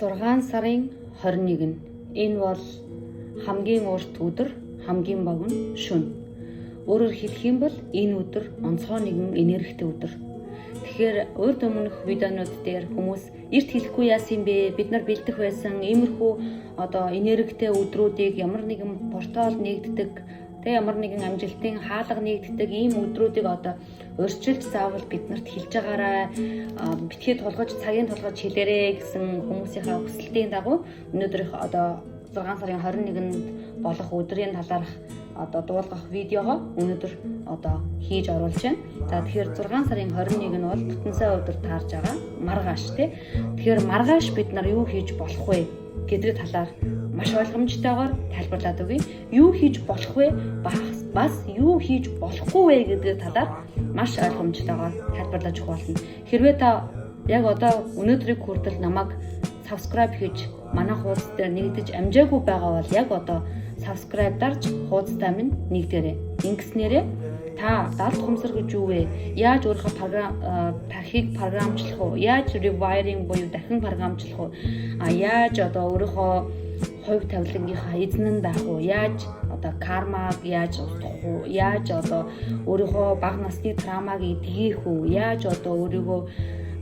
6 сарын 21. Энэ бол хамгийн урт өдөр, хамгийн богино шөнө. Өөрөөр хэлэх юм бол энэ өдөр онцгой нэгэн энергитэй өдөр. Тэгэхээр урд өмнөх видеонууд дээр хүмүүс эрт хэлэхгүй яасан юм бэ? Бид нар бэлдэх байсан иймэрхүү одоо энергитэй өдрүүдийг ямар нэгэн портал нэгддэг, тэг ямар нэгэн амжилтын хаалга нэгддэг ийм өдрүүдийг одоо урьдчилж заавал биднэрт хэлж байгаарай, битгий тулгаж, цагийн тулгаж хэлээрэй гэсэн хүмүүсийнхаа хүсэлтийн дагуу өнөөдрийнх одоо 6 сарын 21-нд болох өдрийн талаарх одоо дуулгах видеого өнөөдөр одоо хийж оруулж байна. За, тэгэхээр 6 сарын 21 нь бол бүтэн сайн өдөр таарж байгаа. Маргааш, тий. Тэгэхээр маргааш бид нар юу хийж болох вэ гэдэг талаар маш ойлгомжтойгоор тайлбарлаад өгье. Юу хийж болох вэ? Бас юу хийж болохгүй вэ гэдэг талаар маш ойлгомжтойгоор тайлбарлаж өгөх болно. Хэрвээ та яг одоо өнөөдрийг хүртэл намайг subscribe хийж, манай хуудас дээр нэгдэж амжаагүй байгаа бол яг одоо subscribe дарж хуудастай минь нэгдээрэй. Ингэснээрээ та далд ухамсар гэж юу вэ? Яаж өөрийнхөө програм тархийг програмчлах уу? Яаж rewiring буюу дахин програмчлах уу? А яаж одоо өөрийнхөө хувь тавилангийнхаа эзэн нь байх уу? Яаж одоо кармаг яаж устгах уу? Яаж одоо өөрийнхөө бага насны травмаг эдгээх үү? Яаж одоо өөрийгөө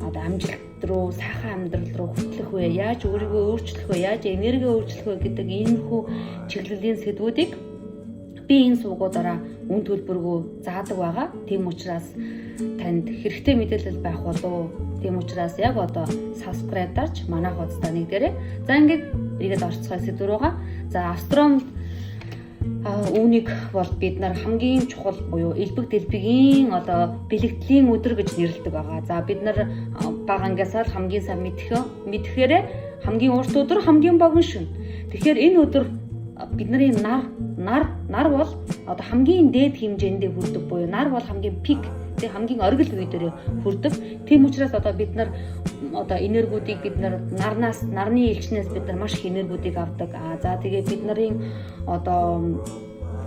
одоо амжилт руу, сайхан амьдрал руу хөтлөх вэ? Яаж өөрийгөө өөрчлөх вэ? Яаж энерги өөрчлөх вэ гэдэг иймэрхүү чиглэлийн сэдвүүдийг би энэ сувгуудаараа үн төлбөргүй заадаг байгаа. Тийм учраас танд хэрэгтэй мэдээлэл байх болов. Тийм учраас яг одоо subscribe дарж манай хуудастай нэгдээрэй. За, ингээд эргээд орцгой сэдв рүүгээ. За, астрономид үүнийг бол бид нар хамгийн чухал буюу элбэг дэлбэгийн одоо бэлэгдлийн өдөр гэж нэрлэдэг байгаа. За, бид нар бага ангиасаа л хамгийн сайн мэдэхээрээ хамгийн урт өдөр, хамгийн богино шөнө. Тэгэхээр энэ өдөр бидний нар бол одоо хамгийн дээд хэмжээндээ хүрдэг буюу нар бол хамгийн peak, тэг хамгийн оргил үе дээр хүрдэг. Тийм учраас одоо бид нар одоо энергиудыг бид нар нарнаас, нарны элчнээс бид нар маш их энергиудыг авдаг. А за, тэгээ бид нарын одоо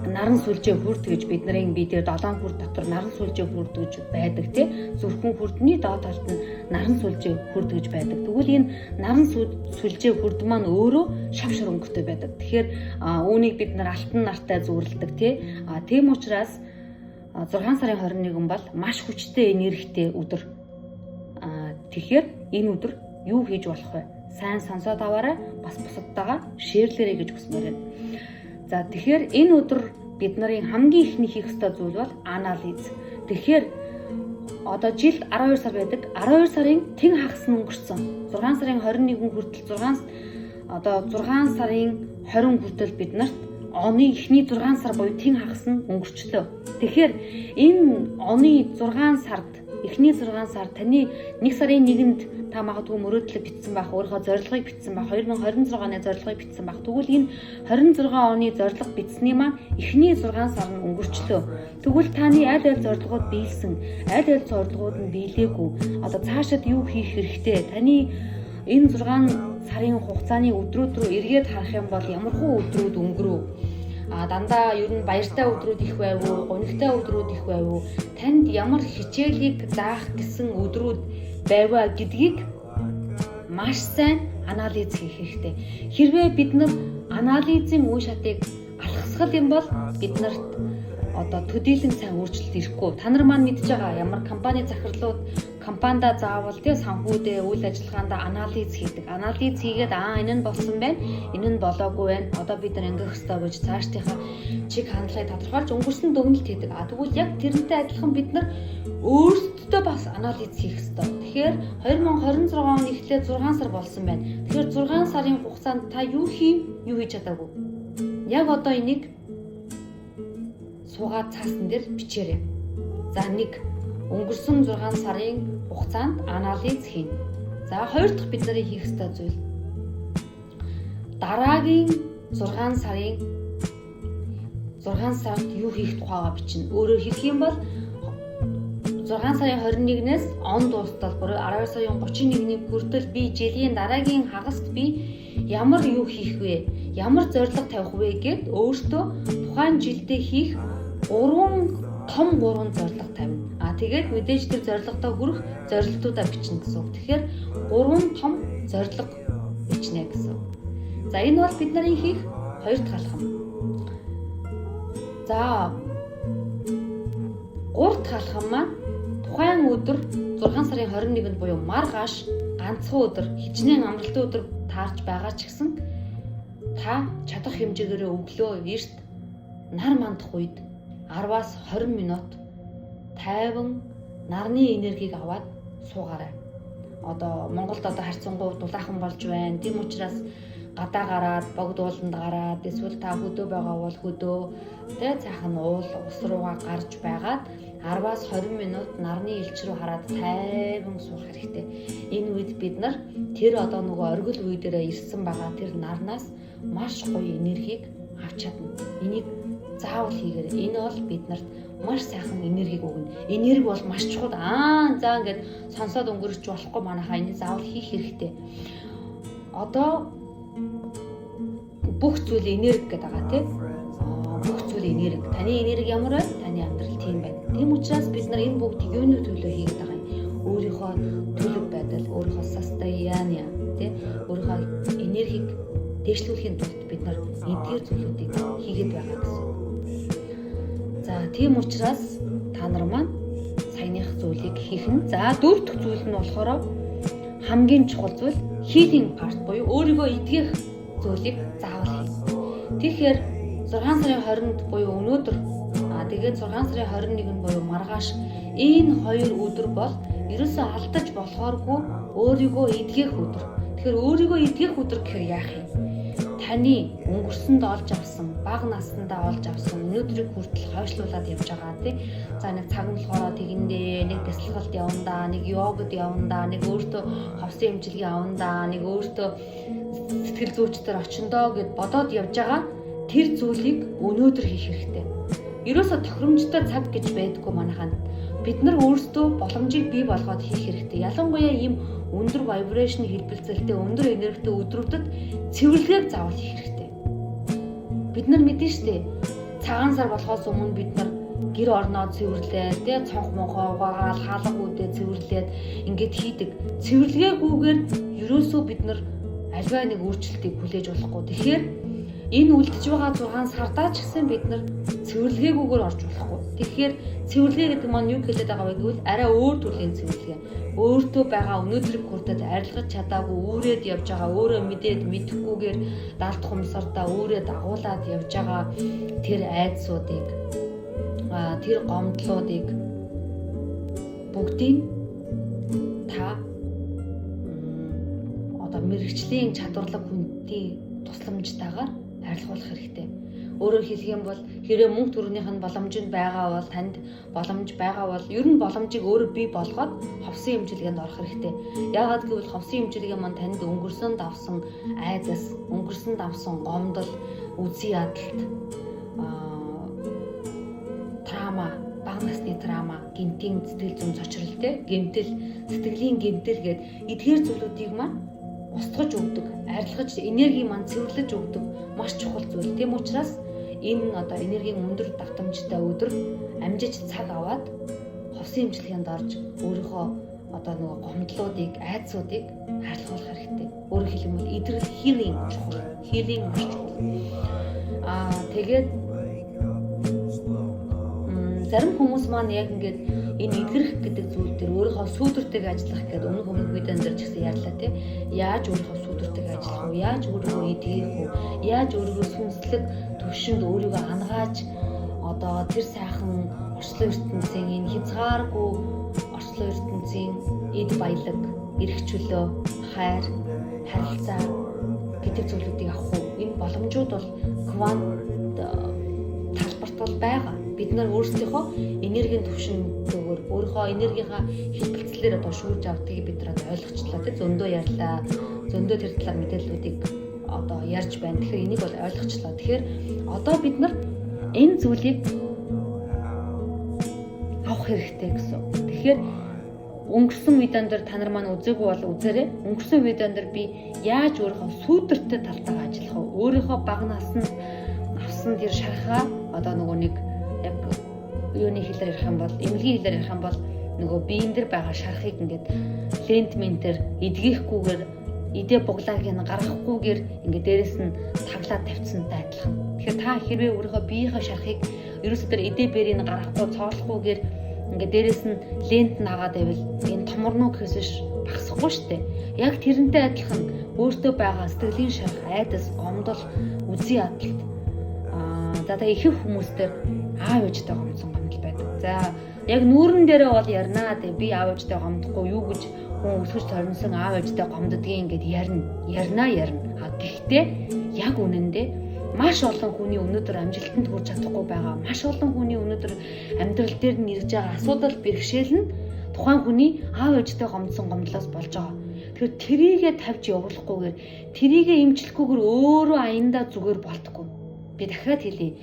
наран сүлжээ хүрд гэж бидний бие дээр 7 хүрд дотор наран сүлжээ хүрд гэж байдаг, тий. Зүрхэн хүрдний доод талд нь наран сүлжээ хүрд гэж байдаг. Тэгвэл энэ наран сүлжээ хүрд маань өөрөө шав шор өнгөтэй байдаг. Тэгэхээр үүнийг бид нар алтан нартай зүйрлэдэг, тий. А тийм учраас 6 сарын 21 бол маш хүчтэй энергитэй өдөр. А тэгэхээр энэ өдөр юу хийж болох вэ? Сайн сонсоод аваарай. Бас бусадтайгаа share лээрэй гэж хүсмээр байна. За, тэгэхээр энэ өдөр бид нарын хамгийн эхний хийх ёстой зүйл бол анализ. Тэгэхээр одоо жилд 12 сар байдаг. 12 сарын тэн хагас нь өнгөрсөн. 6 сарын 21 хүртэл, 6 одоо 6 сарын 20 хүртэл бид нарт оны эхний 6 сар буюу тэн хагас нь өнгөрчлөө. Тэгэхээр энэ оны 6 сард, эхний 6 сар, таны 1 сарын 1-нд та магадгүй мөрөөдлөг бичсэн байх, өөрийнхөө зорилгыг бичсэн байх, 2026 оны зорилгыг бичсэн байх. Тэгвэл энэ 26 оны зорилго бичсэний маань эхний 6 сар нь өнгөрчлөө. Тэгвэл таны аль аль зорилгууд биелсэн, аль аль зорилгууд нь биелээгүй. Одоо цаашид юу хийх хэрэгтэй? Таны энэ 6 сарын хугацааны өдрүүд рүү эргээд харах юм бол ямархуу өдрүүд өнгөрөв? А дандаа ер нь баяртай өдрүүд их байв уу, гунигтай өдрүүд их байв уу? Танд ямар хичээлийг заах гэсэн өдрүүд байваа гэдгийг маш сайн анализ хийх хэрэгтэй. Хэрвээ бид нар анализын үе шатыг алхасгал юм бол бид нарт одоо төдийлөн сайн өөрчлөлт ирэхгүй. Та нар маань мэдж байгаа, ямар компани захирлууд компанида заавал, тий, санхүүдээ, үйл ажиллагаандаа анализ хийдэг. Анализ хийгээд, аа, энэ нь болсон байна, энэ нь болоогүй байна. Одоо бид нар ингэх ёстой гэж цаашдынхаа чиг хандлагыг тодорхойлж өнгөрсөн дүгнэлт хийдэг. А тэгвэл яг тэрнтэй адилхан бид нар өөрсдөө бас анализ хийх ёстой. Тэгэхээр 2026 оны эхлээд 6 сар болсон байна. Тэгэхээр 6 сарын хугацаанд та юу хийв, юу хийж чадаагүй? Яг одоо энийг суугаад цаасан дээр бичээрэй. За, нэг, өнгөрсөн 6 сарын хугацаанд анализ хийнэ. За, хоёр дахь бид нарын хийх ёстой зүйл, дараагийн 6 сарын 6 сард юу хийх тухайгаа бичнэ. Өөрөөр хэлэх юм бол 6 сарын 21-ээс он дуустал буюу 12 сарын 31-ний хүртэл би жилийн дараагийн хагаст би ямар юу хийх вэ? Ямар зорилго тавих вэ гэд өөртөө тухайн жилдээ хийх гурван том гурван зорилго тавина. А тэгээд мэдээж тэр зорилгодоо хүрэх зорилтуудаа бичнэ гэсэн үг. Тэгэхээр гурван том зорилго бичнэ. бичнэ гэсэн. За, энэ бол бид нарын хийх хоёр дахь алхам. За, гурав дахь алхам маань тухайн өдөр 6 сарын 21-нд буюу маргааш ганцхан өдөр, хичнээн амралтын өдөр таарч байгаа ч гэсэн та чадах хэмжээгээрээ өглөө эрт нар мандах үед 10-аас 20 минут тайван нарны энергийг аваад суугаарай. Одоо Монголд одоо харьцангуй дулаахан болж байна. Тийм учраас гадаа гараад, богд ууланд гараад, эсвэл та хөдөө байгаа бол хөдөө тэ цаахан уул ус руугаа гарч байгаад 10-аас 20 минут нарны элч рүү хараад тайван суух хэрэгтэй. Энэ үед бид нар тэр одоо нөгөө оргил үе дээрээ ирсэн байгаа тэр нарнаас маш гоё энергийг авч чадна. Энийг заавал хийгээрэй. Энэ бол бид нарт маш сайхан энергийг өгнө. Энерги бол маш чухал. Аа, за, ингээд сонсоод өнгөрч болохгүй манайхаа, энийг заавал хийх хэрэгтэй. Одоо бүх зүйл энерги гэдэг байгаа, тий. Бүх зүйл энерги. Таны энерги ямар байна? Таны амьдрал тийм байна. Тийм учраас бид нар энэ бүгдийг юуны төлөө хийгээд байгаа юм? Өөрийнхөө төлөв байдал, өөрийнхөө состояние, тий, өөрийнхөө энергийг дээшлүүлэхийн тулд бид нар эдгээр зүйлүүдийг хийгээд байгаа гэсэн. За, тийм учраас та нар маань саяных зүйлийг хийх нь. За, дөрөв дэх зүйл нь болохоор хамгийн чухал зүйл healing part буюу өөрийгөө эдгэх зүйлийг заавал хий. Тэгэхээр 6 сарын 20-нд буюу өнөөдөр, тэгээд 6 сарын 21-нд буюу маргааш, энэ хоёр өдөр бол ерөөсөө алдаж болохооргүй өөрийгөө эдгэх өдөр. Тэгэхээр өөрийгөө эдгэх өдөр гэхээр яах юм? Таны өнгөрсөнд олж авсан, бага насндаа олж авсан, өнөөдрийг хүртэл хойшлуулад явж байгаа, тий. За, нэг цаг нь болохоор тэгэндээ, нэг дасгалд явандаа, нэг йогад явандаа, нэг өөртөө ховсын эмчилгээ авандаа, нэг өөртөө сэтгэл зүйчдэр очиндоо гэд бодоод явж байгаа тэр зүйлийг өнөөдөр хийх хэрэгтэй. Ерөөсө тохиромжтой цаг гэж байдаггүй манайханд. Бид нар өөрсдөө боломжийг бий болгоод хийх хэрэгтэй. Ялангуяа ийм өндөр vibration хэлбэлзэлтэй, өндөр энергитэй өдрүүдэд цэвэрлэгээг заавал хийх хэрэгтэй. Бид нар мэднэ штэ. Цагаан сар болохоос өмнө бид нар гэр орноо цэвэрлээд, тэ, цонх монхоо угаагаал, хаалга үүдээ цэвэрлээд ингээд хийдэг. Цэвэрлэгээгүйгээр ерөөсөө бид нар аливаа нэг өөрчлөлтийг хүлээж болохгүй. Тэгэхээр энэ үлдэж байгаа 6 сардаа ч гэсэн бид нар цэвэрлэгээгүйгээр орж болохгүй. Тэгэхээр цэвэрлэгээ гэдэг маань юу хэлээд байгаа вэ гэвэл арай өөр төрлийн цэвэрлэгээ. Өөртөө байгаа өнөөдрийг хүртэл арилгаж чадаагүй үүрээд явж байгаа, өөрөө мэдээд мэдэхгүйгээр далд хумсардаа үүрээ дагуулад явж байгаа тэр айдсуудыг, тэр гомдлуудыг бүгдийг та одоо мэргэжлийн чадварлаг хүнтэй тусламжтайгаар арилгуулах хэрэгтэй. Өөрөөр хэлэх юм бол хэрвээ мөнгө төгрөгнийх нь боломж нь байгаа бол, танд боломж байгаа бол ер нь боломжийг өөрөө бий болгоод ховсын эмчилгээнд орох хэрэгтэй. Яагаад гэвэл ховсын эмчилгээ маань танд өнгөрсөн давсан айдас, өнгөрсөн давсан гомдол, үзий ядалт, trauma, бага насны trauma, гэмтийн сэтгэл зүйн цочрол, те, гэмтэл, сэтгэлийн гэмтэл гээд эдгээр зүйлүүдийг маань устгаж өгдөг, арилгаж, энерги маань цэвэрлэж өгдөг маш чухал зүйл. Тийм учраас энэ одоо энергийн өндөр давтамжтай өдөр амжиж цаг аваад ховсын эмчилгээнд орж өөрийнхөө одоо нөгөө гомдлуудыг, айдсуудыг арилгуулах хэрэгтэй. Өөрөөр хэлбэл эдгэрэл, healing чухал. Healing маш чухал. Тэгээд зарим хүмүүс маань яг ингээд энэ эдгэрэх гэдэг зүйл дээр өөрийнхөө сүүдэртэйг ажиллах гэдэг өмнөх өмнөх видеон дээр ч гэсэн ярьлаа, тий. Яаж өөрийнхөө сүүдэртэйг ажиллах вэ? Яаж өөрийгөө эдгэх вэ? Яаж өөрийгөө сүнслэг төвшөнд өөрийгөө анагааж одоо тэр сайхан орчлон ертөнцийн, энэ хязгааргүй орчлон ертөнцийн эд баялаг, эрх чөлөө, хайр, харилцаа гэдэг зүйлүүдийг авах уу? Энэ боломжууд бол квант талбарт бол байгаа. Бид нар өөрсдийнхөө энергийн түвшинтэйгээр, өөрийнхөө энергийнхаа хэлбэлцлээр одоо шүүрж авдгийг бид нар одоо ойлгочлоо, тий, зөндөө ярьлаа. Зөндөө тэр талаар мэдээллүүдийг одоо ярьж байна. Тэгэхээр энийг бол ойлгочлоо. Тэгэхээр одоо бид нар энэ зүйлийг авах хэрэгтэй гэсэн. Тэгэхээр өнгөрсөн видеон дээр та нар маань үзээгүй бол үзээрэй. Өнгөрсөн видеон дээр би яаж өөрийнхөө сүүдэртэй талтайгаа ажиллах вэ? Өөрийнхөө бага наснд авсан тэр шархаа одоо нөгөө нэг яг юуны хэлээр ярих юм бол, эмнэлгийн хэлээр ярих юм бол нөгөө биеэн дээр байгаа шархыг ингээд лент ментээр эдгэхгүйгээр идэ буглааг нь гаргахгүйгээр ингээд дээрэс нь таглаад тавьсантай адилхан. Тэгэхээр та хэрвээ өөрийнхөө биеийнхээ шарахыг ерөөсөө тэр идэ бэрийг гаргахгүй цоолохгүйгээр ингээд дээрэс нь лент нагаад байвал энэ томорно гэхээс биш багасахгүй шүү дээ. Яг тэрнтэй адилхан өөртөө байгаа сэтгэлийн шарах, айдас, гомдол, үзий ядалт за та ихэнх хүмүүстэр аав ээжтэй гомдсон гомдол байдаг. За яг нүүрэн дээрээ бол ярина. Тэгээ би аав ээжтэй гомдохгүй юу гэж хүн өсгөж торносон аав ээжтэй гомддгийн ингээд ярина. А гэхдээ яг үнэндээ маш олон хүний өнөөдөр амжилтанд хүрч чадахгүй байгаа. Маш олон хүний өнөөдөр амьдрал дээр нь ирж байгаа асуудал бэрхшээл нь тухайн хүний аав ээжтэй гомдсон гомдлоос болж байгаа. Тэгэхээр тэрийгэ тавьж явуулахгүйгээр, тэрийгэ эмчлэхгүйгээр өөрөө аяндаа зүгээр болтгүй. Би дахиад хэлье.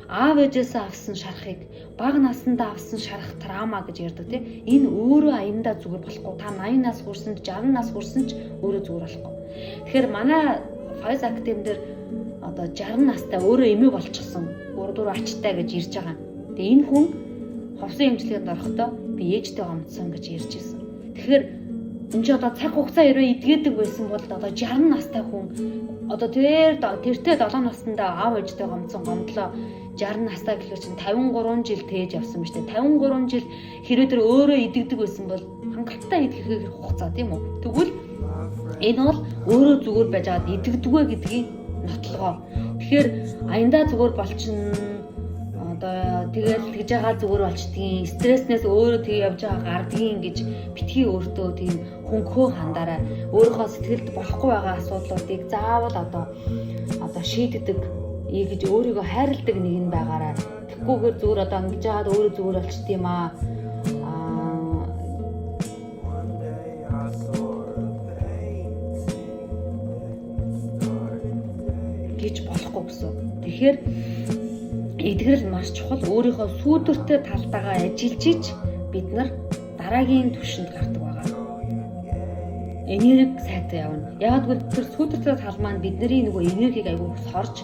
Аав ээжээсээ авсан шарахыг, бага насндаа авсан шарах трама гэж ярьдаг тийм. Энэ өөрөө аяндаа зүгээр болохгүй. Та 80 нас хүрсэн ч 60 нас хүрсэн ч өөрөө зүгээр болохгүй. Тэгэхээр манай Faiz Academy дээр одоо 60 настай өөрөө эмээ болчихсон, 3 4 ачтай гэж ирж байгаа. Тэгээ энэ хүн ховсон эмчилгээнд орохдоо би ээжтэй гомдсон гэж ярьж ирсэн. Тэгэхээр энэ ч одоо цаг хугацаа хэрвээ эдгээдэг байсан бол одоо 60 настай хүн одоо тэртээ 7 наснда аав ээжтэй гомдсон гомдлоо 60 настай гэхээр чинь 53 жил тээж явсан ба штэ. 53 жил хэрвээ тэр өөрөө идэгдэг байсан бол хангалттай идэхээр хугацаа тийм үү? Тэгвэл энэ бол өөрөө зүгээр байж аваад идэгдэггүй гэдгийг нотлогоо. Тэгэхээр аяндаа зүгээр болчихно. Одоо тэгэл тэгж байгаа зүгээр болчдгийн, стресснээс өөрөө тэг явж байгаа гардгийн гэж битгий өөртөө тийм хөнгөхөө хандараа өөрийнхөө сэтгэлд болохгүй байгаа асуудлуудыг заавал одоо шийддэг гэж өөрийгөө хайрладаг нэг нь байгаараа. Тэгхгүйгээр зүгээр одоо ингэж яагаад өөрөө зүгээр болчт юм аа. Гэж болохгүй гэсэн. Тэгэхээр эдгэрэл маш чухал. Өөрийнхөө сүүдэртэй талдаагаа ажиллаж ич бид нар дараагийн түвшинд гардаг байгаа. Энерги сайтай явна. Яг гэвэл тэр сүүдэртэй тал маань бидний нөгөө энергийг айгүй сорж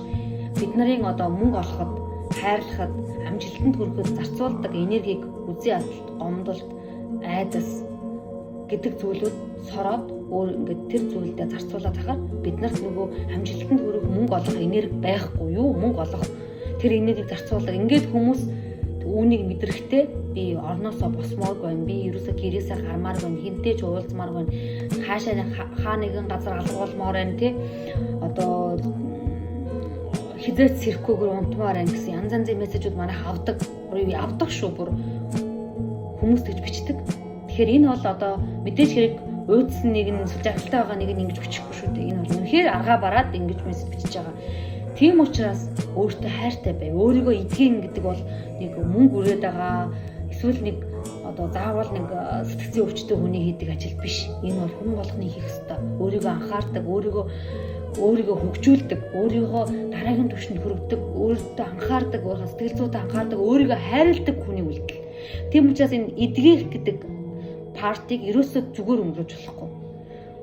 бид нарын одоо мөнгө олоход, хайрлахад, амжилтанд хүрэхэд зарцуулдаг энергийг үзий ядалт, гомдолт, айдас гэдэг зүйлүүд сороод өөр ингээд тэр зүйлдээ зарцуулаад хахаар бид нарт нөгөө амжилтанд хүрэх мөнгө олох энерги байхгүй юу? Мөнгө олох тэр энергийг зарцуулдаг. Ингээд хүмүүс үүнийг мэдрэхдээ би орноосоо босмоорг байна. Би ерөөсөө гэрээсээ гармаар байна. Хинтээ ч уулзмаар байна. Хаашаа хаа нэгэн газар алга болмоор байна тий. Одоо хизээч сэрэхгүйгээр унтмаар байна гэсэн янз янзын мессежүүд манайх авдаг. Бүр авдаг шүү бүр. Хүмүүс тэгж бичдэг. Тэгэхээр энэ бол одоо мэдээж хэрэг уйдсан нэг нь жаргалтай байгаа нэг нь ингэж бичихгүй шүү дээ. Энэ бол үнэхээр аргаа бараад ингэж мессеж бичиж байгаа. Тийм учраас өөртөө хайртай бай. Өөрийгөө эдгэн гэдэг бол нэг мөнгө үрээд байгаа эсвэл нэг одоо заавал нэг сэтгцийн өвчтөй хүний хийдэг ажил биш. Энэ бол хүн болгоны хийх ёстой. Өөрийгөө анхаардаг, өөрийгөө хөгжүүлдэг, өөрийгөө дараагийн түвшинд хүргэдэг, өөртөө анхаардаг, өөрийнхөө сэтгэл зүйд анхаардаг, өөрийгөө хайрладаг хүний үйлдэл. Тийм учраас энэ эдгэх гэдэг партийг ерөөсөө зүгээр өнгөрөөж болохгүй.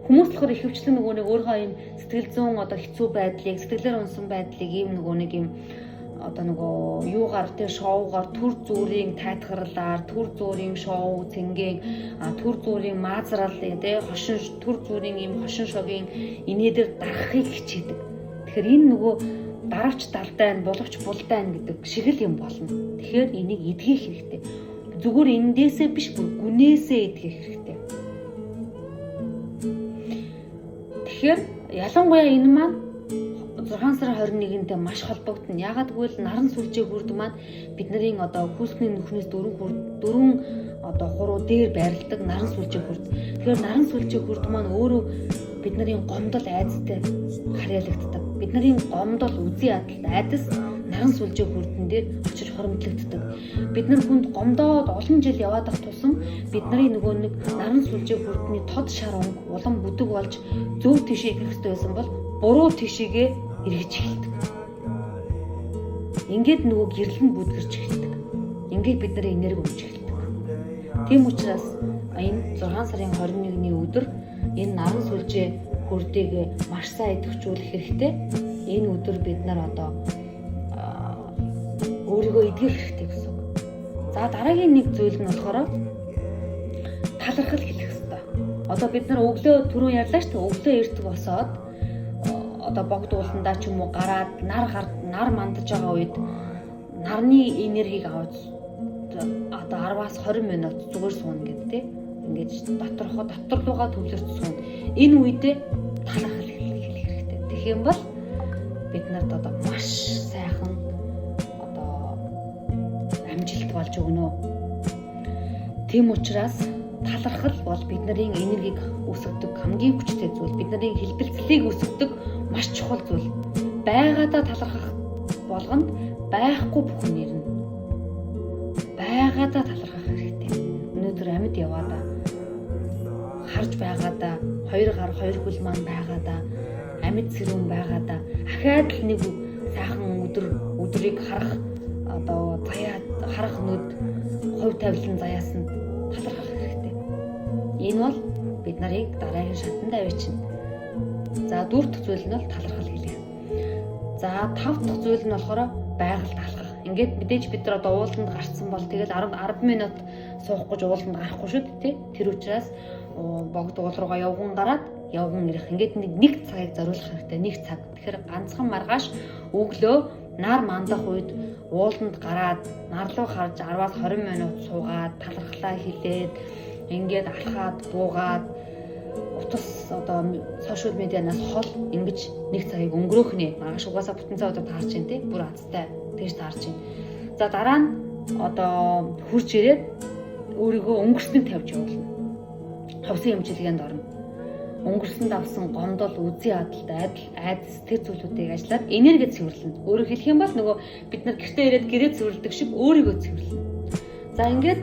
Хүмүүс болохоор ихэвчлэн нөгөө нэг өөрийнхөө юм сэтгэл зүйн одоо хэцүү байдлыг, сэтгэлээр унсан байдлыг ийм нөгөө нэг юм одоо нөгөө юугаар те шоугаар төр зүрийн тайтгарлаар, төр зүрийн шоу цэнгийн, төр зүрийн маазрал те хошин төр зүрийн ийм хошин шогийн инээдэр дарахыг хичээдэг. Тэгэхээр энэ нөгөө даравч далдай нь булавч булдай нь гэдэг шиг л юм болно. Тэгэхээр энийг эдгэх хэрэгтэй. Зүгээр эндээсээ биш бүр гүнээсээ эдгэх хэрэгтэй. Тэгэхээр ялангуяа энэ маань 6 сарын 21-нд маш холбогдно. Яагаад гэвэл наран сүлжээ хүрд маань бидний одоо хүүсний нүхнээс дөрвөн одоо хуруу дээр байрладаг наран сүлжээ хүрд. Тэгэхээр наран сүлжээ хүрд маань өөрөө бидний гомдол айдастай харьяалагддаг. Бидний гомдол, үзий ядалт, айдас наран сүлжээ хүрдэн дээр очиж хоримтлагддаг. Бид нар хүнд гомдоод олон жил яваад ах тусам бидний нөгөө нэг наран сүлжээ хүрдний тод шар унг улам бүдэг болж зөв тишээ ирэх ёстой байсан бол буруу тишээгээ эргэж эхэлдэг. Ингээд нөгөө гэрэл нь бүдгэрч эхэлдэг. Ингээд бид нарын энерги өмж эхэлдэг. Тийм учраас энэ 6 сарын 21-ний өдөр энэ наран сүлжээ хүрдийг маш сайн идэвхжүүлэх хэрэгтэй. Энэ өдөр бид нар одоо өөрийгөө эдгэх хэрэгтэй гэсэн үг. За дараагийн нэг зүйл нь болохоор талархал хэлэх ёстой. Одоо бид нар өглөө түрүүн ярьлаа шүү дээ. Өглөө эрт босоод одоо богд ууландаа ч юм уу гараад нар мандаж байгаа үед нарны энергийг аваад одоо 10-аас 20 минут зүгээр сууна гэдэг тий. Ингээд дотор руугаа төвлөрч сууна. Энэ үедээ талархал хэлэх хэрэгтэй. Тэгэх юм бол бид нарт одоо маш сайхан одоо амжилт болж өгнө. Тийм учраас талархал бол бидний энергийг өсгөдөг хамгийн хүчтэй зүйл. Бидний хэлбэлцлийг өсгөдөг маш чухал зүйл. Байгаадаа талархах болгонд байхгүй бүхэн нэрнэ. Байгаадаа талархах хэрэгтэй. Өнөөдөр амьд яваадаа харж байгаадаа, хоёр гар хоёр хөл маань байгаадаа, амьд сэрүүн байгаадаа ахаад л нэг сайхан өдрийг харах одоо заяа харах нүд хувь тавилан заяасан талархах хэрэгтэй. Энэ бол бид нарыг дараагийн шатанд авчирна. За дөрөв дэх зүйл нь бол талархал хэлэх. За тав дахь зүйл нь болохоор байгальд алхах. Ингээд мэдээж бид нар одоо ууланд гарцсан бол тэгэл 10 минут суух гэж ууланд гарахгүй шүү дээ, тий? Тэр учраас богд уул руугаа явган гараад явган ирэх. Ингээд нэг цагийг зориулах хэрэгтэй. Нэг цаг. Тэгэхээр ганцхан маргааш өглөө нар мандах үед ууланд гараад нар руу харж 10-аас 20 минут суугаад талархлаа хэлээд ингээд алхаад буугаад утас одоо сошиал медианаас хол ингэж нэг цагийг өнгөрөөх нэ. Маргааш угаасаа бүтэн цаг өдөр таарч байна тий. Бүр азтай тэгж таарч байна. За дараа нь одоо хурж ирээд өөрийгөө өнгөрснийг тавьж явуулна. Ховсын эмчилгээнд орно. Өнгөрсөнд авсан гомдол, үзий адалт, айдал, айдас тэр зүйлүүдийг ажиллаад энерги цэвэрлэнэ. Өөрөөр хэлэх юм бол нөгөө бид нар гэртээ ирээд гэрээ цэвэрлэдэг шиг өөрийгөө цэвэрлэнэ. За ингээд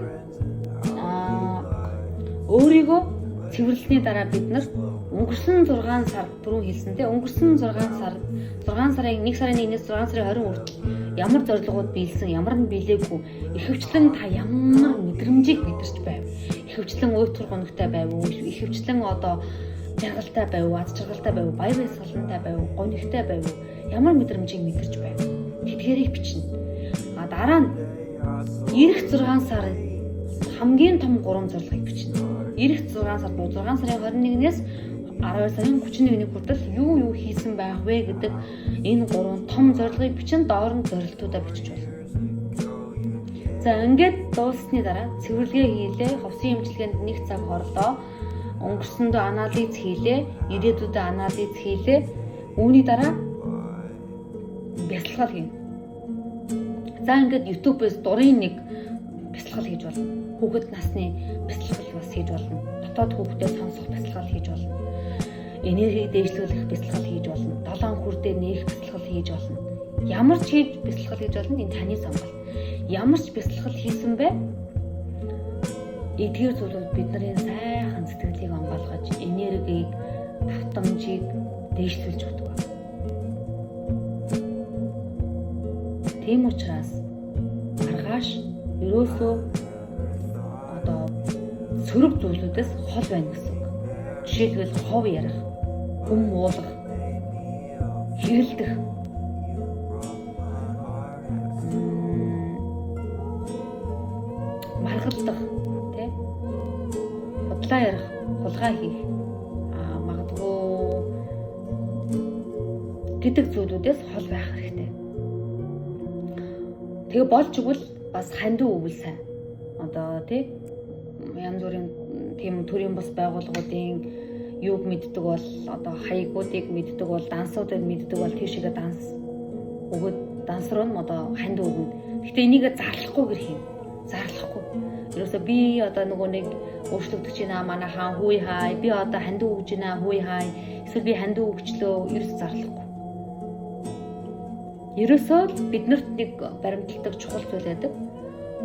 өөрийгөө цэвэрлэсний дараа бид нар өнгөрсөн 6 сар түрүүн хэлсэн тий өнгөрсөн 6 сар 6 сарын 1 сарын 1-ээс 6 сарын 20 хүртэл ямар зорилгууд биелсэн, ямар нь биелээгүй, ихэвчлэн та ямар мэдрэмжийг мэдэрч байв. Ихэвчлэн уйтгар гоногтой байв уу, ихэвчлэн одоо жаргалтай байв уу, аз жаргалтай байв уу, баяр баясгалантай байв уу, гонигтай байв уу, ямар мэдрэмжийг мэдэрч байв. Тэдгээрийг бичнэ. А дараа нь ирэх 6 сар хамгийн том 3 зорилгыг бичнэ. Ирэх 6 сар 6 сарын 21-ээс 12 сарын 31-ний хүртэл юу хийсэн байх вэ гэдэг энэ 3 том зорилгыг бичин, доор нь зорилтуудаа бичиж болно. За ингээд дууссаны дараа цэвэрлэгээ хийлээ, ховсын эмчилгээнд 1 цаг хорлоо, өнгөрсөндөө анализ хийлээ, ирээдүйдээ анализ хийлээ. Үүний дараа бясалгал хийнэ. За ингээд YouTube-ээс дурын нэг бясалгал хийж болно. Хүүхэд насны бясалгал бас хийж болно. Дотоод хүүхдээ сонсох бясалгал хийж болно. Энергийг дээшлүүлэх бясалгал хийж болно. Долоон хүрдээ нээх бясалгал хийж болно. Ямар ч хийж бясалгал хийж болно. Энэ таны сонголт. Ямар ч бясалгал хийсэн бэ? Эдгээр зүйлүүд бидний сайхан сэтгэлийг онгойлгож, энергийг, давтамжийг дээшлүүлж өгдөг. Тийм учраас маргааш ерөөсөө одоо сөрөг зүйлүүдээс хол байна гэсэн үг. Жишээлбэл хов ярих, хүм уулах, хэрэлдэх, маргалдах, тий? Худлаа ярих, хулгай хийх, магадгүй гэдэг зүйлүүдээс хол байх хэрэгтэй. Тэгээ болж игэл бас хандив өгвөл сайн. Одоо тий янз бүрийн тийм төрийн бус байгууллагуудын юуг мэддэг бол одоо хаягуудыг мэддэг бол дансуудыг мэддэг бол тийшээгээ данс өгөөд данс руу нь одоо хандив өгнө. Гэхдээ энийг зарлахгүй гэр хийн. Зарлахгүй. Ерөөсөө би одоо нөгөө нэг өөрчлөгдөж байна манай хаан хүй хай би одоо хандив өгж байна хүй хай эсвэл би хандив өгчлөө ерөөсөө зарлахгүй. Ерөөсөө л биднэрт нэг баримталдаг чухал зүйл байдаг.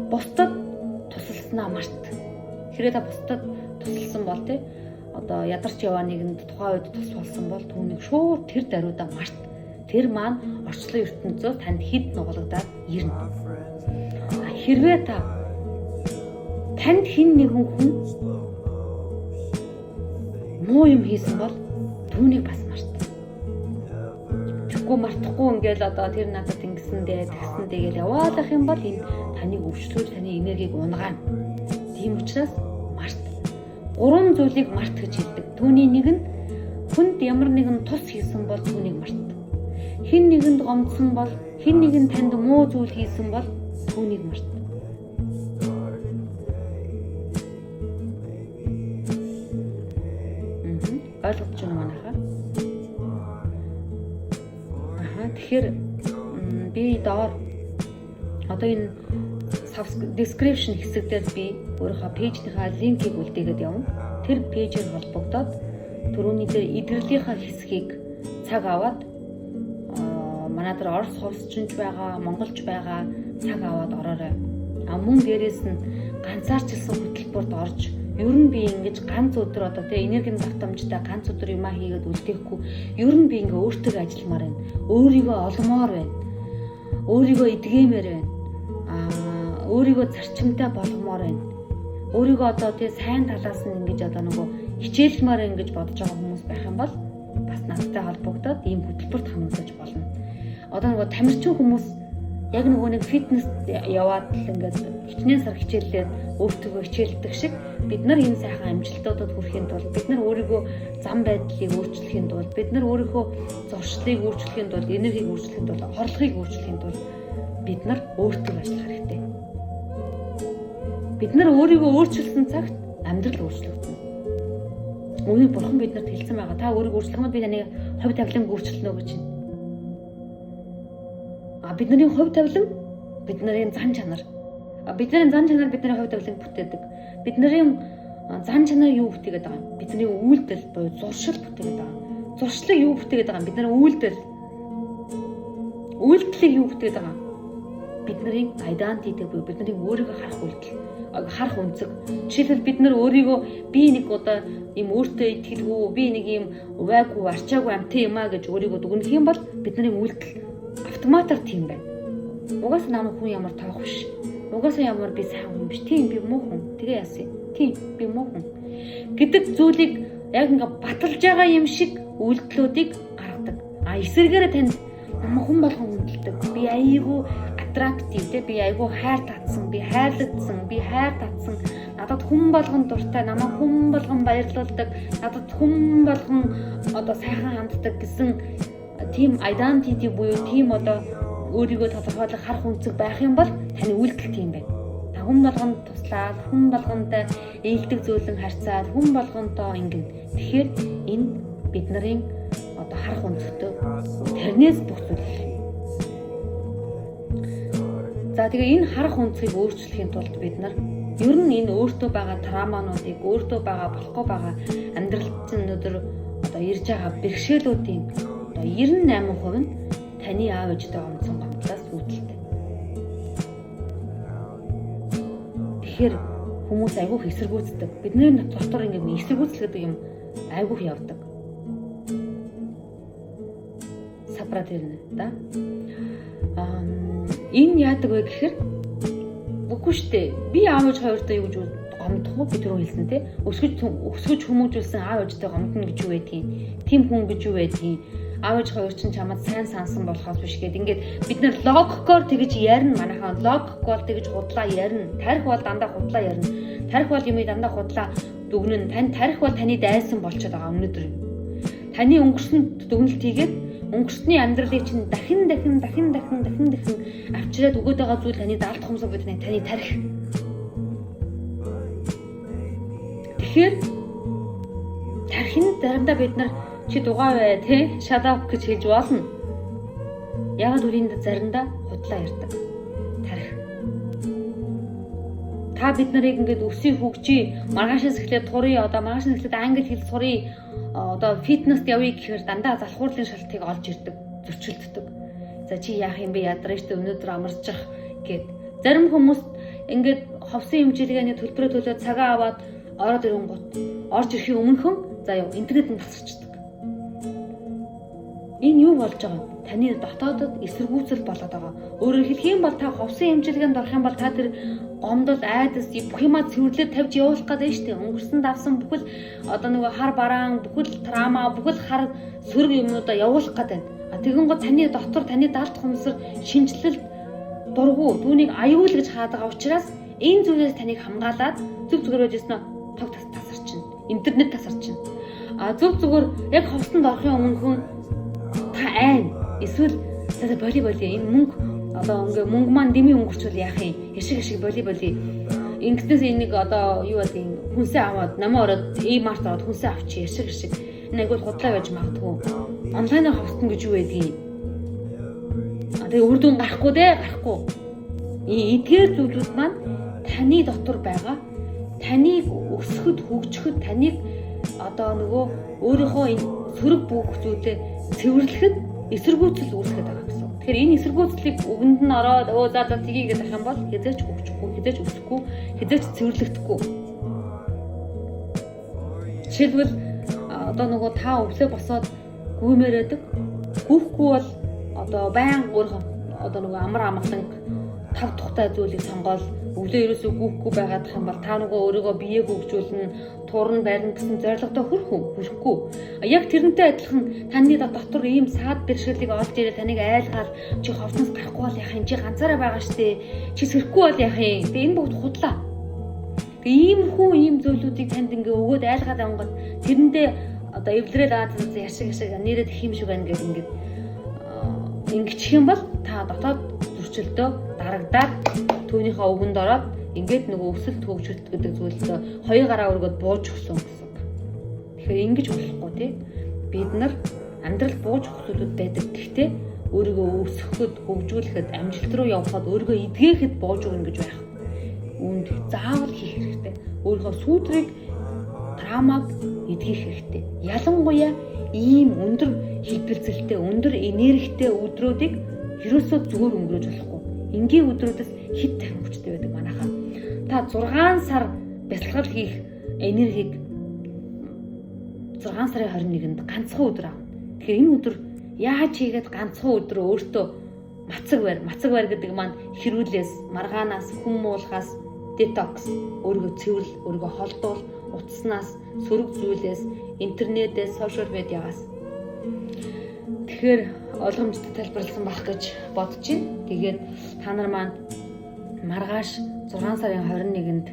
Бусдад тусалснаа март. Хэрвээ та бусдад тусалсан бол тий одоо ядарч яваа нэгэнд тухайн үед тус болсон бол түүнийг шууд тэр даруйдаа март. Тэр маань орчлон ертөнцөөс танд хэд нугалагдаад ирнэ. Хэрвээ та танд хэн нэгэн хүн муу юм хийсэн бол түүнийг бас март. Тэгэхгүй мартахгүй ингээл одоо тэр надад ингэсэн дээ, тэгсэн дээ гэж яваалах юм бол энэ таныг өвчлүүл, таны энергийг унгаана. Тийм учраас март. Гурван зүйлийг март гэж хэлдэг. Түүний нэг нь хүнд ямар нэгэн тус хийсэн бол түүнийг март. Хэн нэгэнд гомдсон бол, хэн нэгэн танд муу зүйл хийсэн бол түүнийг март. Ойлгож байна манайхаа. Тэгэхээр би доор одоо энэ description хэсэг дээр би өөрийнхөө page-ийнхаа линкийг үлдээгээд явна. Тэр page-ээр холбогдоод түрүүний дээр эдгэрлийнхаа хэсгийг цаг аваад манай дээр Орос хувьсчинч байгаа, Монголч байгаа цаг аваад ороорой. А мөн дээрээс нь ганцаарчилсан хөтөлбөрт орж ер нь би ингэж ганц өдөр одоо тэ энергийн давтамжтай ганц өдөр юмаа хийгээд үлдээхгүй ер нь би ингээ өөртөө ажилламаар байна. Өөрийгөө олмоор байна. Өөрийгөө эдгээмээр байна. Өөрийгөө зарчимтай болгомоор байна. Өөрийгөө одоо тэ сайн талаас нь ингэж одоо нөгөө хичээлмээр ингэж бодож байгаа хүмүүс байх юм бол бас надтай холбогдоод ийм хөтөлбөрт хамрагдаж болно. Одоо нөгөө тамирчин хүмүүс яг нөгөө нэг фитнес яваад л ингээд хичнээн сар хичээллээд өөртөө хичээлдэг шиг бид нар энэ сайхан амжилтуудад хүрэхийн тулд бид нар өөрийгөө зам байдлыг өөрчлөхийн тулд бид нар өөрийнхөө зуршлыг өөрчлөхийн тулд энергийг өөрчлөхийн тулд орлогыг өөрчлөхийн тулд бид нар өөртөө ажиллах хэрэгтэй. Бид нар өөрийгөө өөрчилсөн цагт амьдрал өөрчлөгдөнө. Үүнийг бурхан биднэрт хэлсэн байгаа. Та өөрийгөө өөрчлөх юм бол би таныг хувь тавилан өөрчилнө гэж байна. А бидний хувь тавилан бидний зан чанар. Бидний зан чанар бидний хувь тавиланг бүтээдэг. Бидний зан чанар юу бүтээгээд байгаа юм? Бидний үйлдэл буюу зуршил бүтээгээд байгаа. Зуршлыг юу бүтээгээд байгаа юм? Бидний үйлдэл. Үйлдэлийг юу бүтээгээд байгаа юм? Бидний identity буюу бидний өөрийгөө харах үйлдэл, харах өнцөг. Жишээлбэл бид нар өөрийгөө би нэг одоо ийм өөртөө итгэлгүй, би нэг ийм увайгүй, арчаагүй амтан юм а гэж өөрийгөө дүгнэх юм бол бидний үйлдэл автоматар тийм байна. Угаасаа намайг хүн ямар тоох биш. Угаасаа ямар би сайн хүн биш. Тийм би муу хүн. Тэгээ яасан юм. Тийм би муу хүн гэдэг зүйлийг яг ингээ баталж байгаа юм шиг үйлдэлүүдийг гаргадаг. А эсэргээрээ танд намайг хүн болгон хүндэлдэг. Би айгүй attractive те, би айгүй хайр татсан, би хайрлагдсан, би хайр татсан. Надад хүн болгон дуртай, намайг хүн болгон баярлуулдаг, надад хүн болгон одоо сайхан ханддаг гэсэн тийм identity буюу тийм одоо өөрийгөө тодорхойлох харах өнцөг байх юм бол таны үйлдэл тийм байна. Та хүн болгонд туслаад, хүн болгонтой ээлдэг зөөлөн харьцаад, хүн болгонтой ингэн. Тэгэхээр энэ бидний одоо харах өнцөгтэй тэрнээс бүх зүйл. За тэгээ энэ харах өнцгийг өөрчлөхийн тулд бид нар ер нь энэ өөртөө байгаа травмануудыг, өөртөө байгаа болохгүй байгаа амьдрал чинь өнөөдөр одоо ирж байгаа бэрхшээлүүдийн одоо 98% нь таны аав ээжтэй гомдсон гомдлоос үүдэлтэй. Тэгэхээр хүмүүс айгүйх эсэргүүцдэг. Бидний дотор ингээд эсэргүүцэл гэдэг юм айгүйх явдаг. Сапрат ирнэ да. Энэ яадаг вэ гэхээр үгүй штэ. Би аав ээж хоёртой юу гэж гомдох уу? Би түрүү хэлсэн те. Өсгөж хүмүүжүүлсэн аав ээжтэй гомдно гэж юу байдгийг. Тийм хүн гэж юу байдгийг. Аав ээж хоёр чинь чамд сайн сансан болохоос биш гээд ингээд бид нэр логикоор тэгж ярина манайхан. Логикоор тэгж худлаа ярина. Тарих бол дандаа худлаа ярина. Тарих бол юмыг дандаа худлаа дүгнэн. Тань тарих бол таны дайсан болчиход байгаа өнөөдөр. Таны өнгөрсөн дүгнэлт хийгээд өнгөрсний амьдралыг чинь дахин дахин дахин дахин дахин дахин авчираад өгөөд байгаа зүйл таны даалт хумсаа буюу таны тарих. Тэгэхээр тархинд заримдаа бид нар чи дугаа бай тэ shut up гэж хэлж болно. Ягаад үл энд заримдаа худлаа ярьдаг. Тарих. Та бид нарыг ингээд өсөй хөгжий, маргаашаас эхлээд турыг одоо маргаашаас эхлээд англи хэл сурыг одоо фитнест явъя гэхээр дандаа залхуурлын шалтыг олж ирдэг, зөрчилддөг. За чи яах юм бэ ядраа штэ өнөөдөр амарчих гэд. Зарим хүмүүс ингээд ховсын хэмжээний төлбөрөө төлөө цагаа аваад ороод ирэнгүүт орж ирэхийн өмнөхөн за яв интернет нь тасарчдаг. Энэ юу болж байгаа юм? Таны дотоодод эсэргүүцэл болоод байгаа. Өөрөөр хэлэх юм бол та ховсын хэмжээнд орох юм бол та тэр гомдол, айдас бүх юмаа цэвэрлээд тавьж явуулах гэдэг нь шүү дээ. Өнгөрсөн давсан бүхэл одоо нөгөө хар бараан, бүхэл трама, бүхэл хар сөрөг юмнуудаа явуулах гэдэг. А тэгэн гоо таны дотор таны далд хумсар шинжилэлт дургу түүнийг аюул гэж хаад байгаа учраас энэ зүйлээс таныг хамгаалаад зүг зүгээр байж ирсэн тог тасарчна. Интернет тасарч чинь. А зөв зүгээр яг ховсонд орохын өмнөхөн та айн. Эсвэл за боли боли энэ мөнгө одоо ингээ мөнгө маань дэмий өнгөрчвөл яах юм? Яшиг боли. Ингэснээс энэ нэг одоо юу гэдэг хүнсээ аваад намаа ороод e-mart ороод хүнсээ авчи яшиг. Энэ айгуул худлаа байж магадгүй. Онлайнаар ховсдно гэж юу байдгийг. А тэгээ үр дүн гарахгүй дээ, гарахгүй. Эдгээр зүйлүүд маань таны дотор байгаа. Таныг өсөхөд, хөгжихэд, таныг одоо нөгөө өөрийнхөө энэ сөрөг бүх зүйлээ цэвэрлэхэд эсэргүүцэл үүсгээд байгаа гэсэн. Тэгэхээр энэ эсэргүүцлийг үгэнд нь ороод өө за за тгий гэдэг юм бол хязгаарч хөгжихгүй, хязгаарч өсөхгүй, хязгаарч цэвэрлэгдэхгүй. Жишээлбэл одоо нөгөө та өвлөө босоод гүймээр байдаг. Гүйхгүй бол одоо баян өөрийнхөө одоо нөгөө амар амгалан тав тухтай зүйлийг сонгоол өвлөө ерөөсөө гүйхгүй байгаад юм бол та нөгөө өөрийгөө бие хөгжүүлнэ, турн барина гэсэн зорилготой хүрэхгүй. Яг тэрнтэй адилхан таны дотор ийм саад бэрхшээлийг олж ирээ таныг айлгаал чи ховсноос гарахгүй бол яах юм, чи ганцаараа байгаа штэ, чи сэрхгүй бол яах юм. Тэгээ энэ бүгд худлаа. Тэгээ иймэрхүү ийм зүйлүүдийг танд ингээ өгөөд айлгаад ангад тэрэндээ одоо эвлэрэл аа яшиг яшиг нэрээ тэх юм шиг байна гэдэг ингээд ингэчих юм бол та дотоод зөрчилдөө дарагдаад түүнийхээ өвгөнд ороод ингээд нөгөө өсөлт хөгжилт гэдэг зүйлдээ хоёр гараа өргөд бууж өгсөн гэсэн үг. Тэгэхээр ингэж болохгүй тий. Бид нар амьдрал бууж өгөх зүйлүүд байдаг. Гэхдээ өөрийгөө өсгөхөд, хөгжүүлэхэд, амжилт руу явхад, өөрийгөө эдгээхэд бууж өгнө гэж байх. Үүнд заавал хийх хэрэгтэй. Өөрийнхөө сүүдрийг, травмаг эдгэх хэрэгтэй. Ялангуяа ийм өндөр хэлбэлзэлтэй, өндөр энергитэй өдрүүдийг ерөөсөө зүгээр өнгөрөөж болохгүй. Энгийн өдрүүдээс хэд дахин хүчтэй байдаг манайхаа. Та 6 сар бясалгал хийх энергийг 6 сарын 21-нд ганцхан өдөр авна. Тэгэхээр энэ өдөр яаж хийгээд ганцхан өдөр өөртөө мацаг барь. Мацаг барь гэдэг маань хэрүүлээс, маргаанаас, хүм муулахаас детокс, өөрийгөө цэвэрлэл, өөрийгөө холдуул, утаснаас, сөрөг зүйлээс, интернетээс, сошиал медиагаас. Тэгэхээр ойлгомжтой тайлбарласан байх гэж бодож байна. Тэгээд та нар маань маргааш 6 сарын 21-нд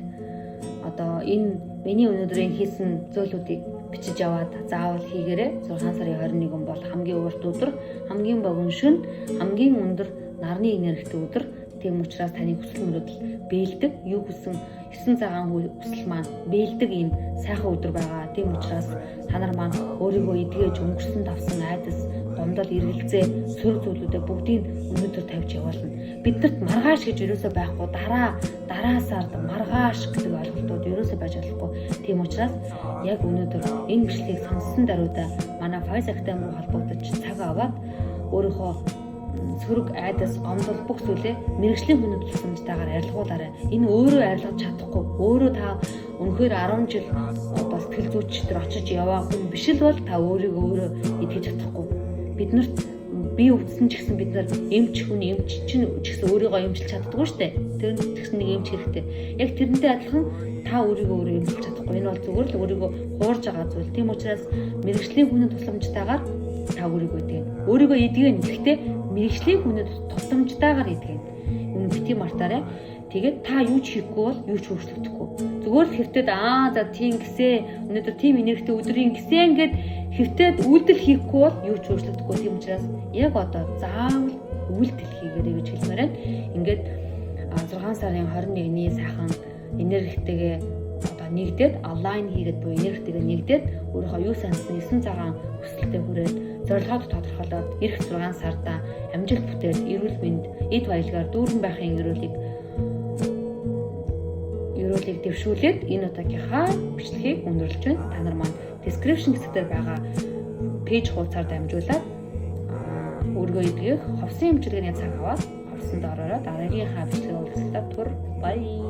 одоо энэ миний өнөөдрийн хийсэн зүйлүүдийг бичиж аваад заавал хийгээрэй. 6 сарын 21 бол хамгийн урт өдөр, хамгийн богино шөнө, хамгийн өндөр нарны энергитэй өдөр. Тийм учраас таны хүсэл мөрөөдөл бэлдэг, юу хүсэн 9 цагаан хүсэл маань бэлдэг ийм сайхан өдөр байгаа. Тийм учраас та нар маань өөрийгөө эдгэж өнгөрсөн давсан айдас, гомдол, эргэлзээ, сөрөг зүйлүүдээ бүгдийг өнөөдөр тавьж явуулна. Биднэрт маргааш гэж ерөөсөө байхгүй. Дараа сард маргааш гэдэг ойлголтууд ерөөсөө байж болохгүй. Тийм учраас яг өнөөдөр энэ бичлэгийг сонссон даруйда манай Voice Academy руу холбогдож цаг аваад өөрийнхөө сөрөг айдас, гомдол бүх зүйлээ мэргэжлийн хүний тусламжтайгаар арилгуулаарай. Энэ өөрөө арилгаж чадахгүй. Өөрөө та үнэхээр 10 жил одоо сэтгэл зүйч дээр очиж яваа хүн биш л бол та өөрийгөө өөрөө эдгэж чадахгүй. Биднэрт бие өвдсөн ч гэсэн бид нар эмч хүн, эмч чинь ч гэсэн өөрийгөө эмчилж чаддаггүй шүү дээ. Тэр нь ч гэсэн нэг эмч хэрэгтэй. Яг тэрнтэй адилхан та өөрийгөө өөрөө эмчилж чадахгүй. Энэ бол зүгээр л өөрийгөө хуурж байгаа зүйл. Тийм учраас мэргэжлийн хүний тусламжтайгаар та өөрийгөө эдгэн. Өөрийгөө эдгэн. Гэхдээ мэргэжлийн хүний тусламжтайгаар эдгэн. Үнэ бити мартаарай. Тэгээд та юу ч хийхгүй бол юу ч өөрчлөгдөхгүй. Зүгээр л хэвтээд аа за тийм гисээ өнөөдөр тийм энергитэй өдрийн гисээ ингээд хэвтээд үйлдэл хийхгүй бол юу ч өөрчлөгдөхгүй. Тийм учраас яг одоо заавал үйлдэл хийгээрэй гэж хэлмээр байна. Ингээд 6 сарын 21-ний сайхан энергитэйгээ одоо нэгдээд align хийгээд буюу энергитэйгээ нэгдээд өөрийнхөө юу санасан 9 цагаан хүсэлтэд хүрээд зорилгоо тодорхойлоод эх 6 сарда амжилт бүтээл, эрүүл мэнд, эд баялгаар дүүрэн байхын ерөөлийг дэвшүүлээд энэ удаагийнхаа бичлэгийг өндөрлөж байна. Та нар маань description хэсгээр байгаа пэйж хуудасаар дамжуулаад өөрийгөө эдгэх ховсын эмчилгээний цаг аваад ховсонд ороорой. Дараагийнхаа бичлэгээр уулзлаа. Түр баяа.